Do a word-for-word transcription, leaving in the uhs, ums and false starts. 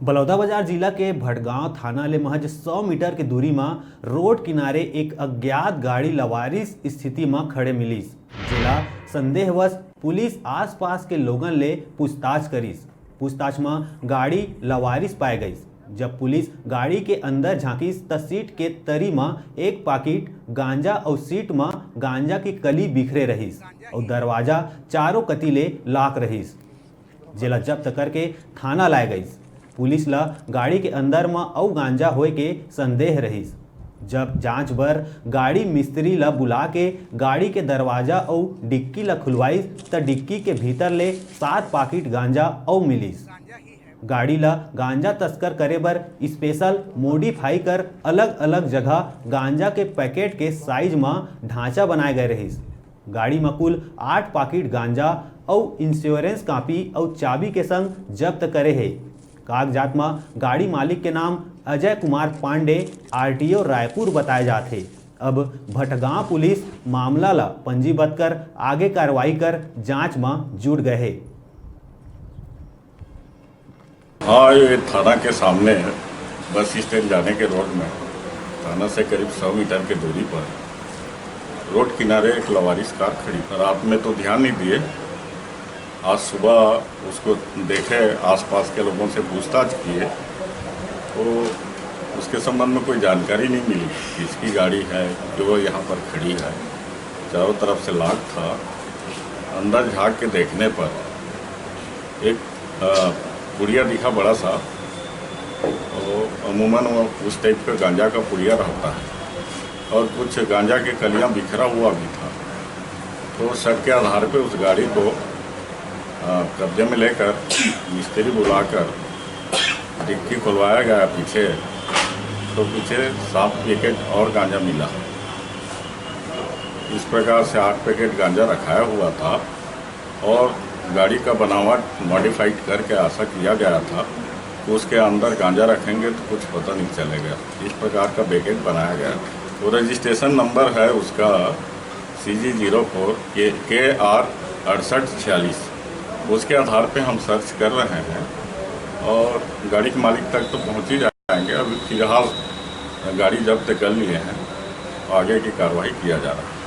बलौदाबाजार जिला के भटगांव थाना ले महज सौ मीटर के दूरी म रोड किनारे एक अज्ञात गाड़ी लवारिस स्थिति म खड़े मिलिस, जेला संदेहवश पुलिस आसपास के लोगन ले पूछताछ करिस। पूछताछ म गाड़ी लवारिस पाए गइस। जब पुलिस गाड़ी के अंदर झांकिस, त सीट के तरी म एक पाकिट गांजा अउ सीट म गांजा के कली बिखरे रहिस अउ दरवाजा चारों कति ले लाक रहिस, जेला जब्त करके थाना लाए गइस। पुलिस ल गाड़ी के अंदर म अउ गांजा होए के संदेह रहिस। जब जांच बर गाड़ी मिस्त्री ल बुला के गाड़ी के दरवाजा अउ डिक्की ल खुलवाइस, त डिक्की के भीतर ले सात पाकिट गांजा अउ मिलिस। गाड़ी ल गांजा तस्कर करे बर स्पेशल मॉडिफाई कर अलग-अलग जगह गांजा के पैकेट के साइज म ढांचा बनाए गए रहिस। गाड़ी म कुल आठ पाकिट गांजा अउ इंश्योरेंस कॉपी अउ चाबी के संग जब्त करे हे। कागजात म गाड़ी मालिक के नाम अजय कुमार पांडे, आरटीओ रायपुर बताए जात हे। अब भटगांव पुलिस मामला ल पंजीबद्ध कर आगे कार्रवाई कर जांच म जुट गए हे। हाँ, ये थाना के सामने है, बस स्टैंड जाने के रोड में, थाना से करीब सौ मीटर की दूरी पर रोड किनारे एक लवारिस कार खड़ी। रात में तो ध्यान नहीं दिए, आज सुबह उसको देखे, आसपास के लोगों से पूछताछ किए, तो उसके संबंध में कोई जानकारी नहीं मिली, किसकी गाड़ी है, क्यों यहाँ पर खड़ी है। चारों तरफ से लाक था। अंदर झांक के देखने पर एक अ, पुड़िया दिखा बड़ा सा, तो अमूमन वो उस टाइप का गांजा का पुड़िया रहता है और कुछ गांजा के कलियां बिखरा हुआ भी था। तो शक के आधार पे उस गाड़ी को अ, कब्जे में लेकर मिस्त्री बुलाकर डिक्की खुलवाया गया पीछे, तो पीछे सात पैकेट और गांजा मिला। इस प्रकार से आठ पैकेट गांजा रखाया हुआ था और गाड़ी का बनावट मॉडिफाइड करके ऐसा किया गया था कि उसके अंदर गांजा रखेंगे तो कुछ पता नहीं चलेगा, इस प्रकार का पैकेट बनाया गया था। वो रजिस्ट्रेशन नंबर है उसका C G zero four K R अड़सठ छियालीस। उसके आधार पे हम सर्च कर रहे हैं और गाड़ी के मालिक तक तो पहुंच ही जाएंगे। अभी फिलहाल गाड़ी जब्त कर लिए हैं, आगे की कार्रवाई किया जा रहा है।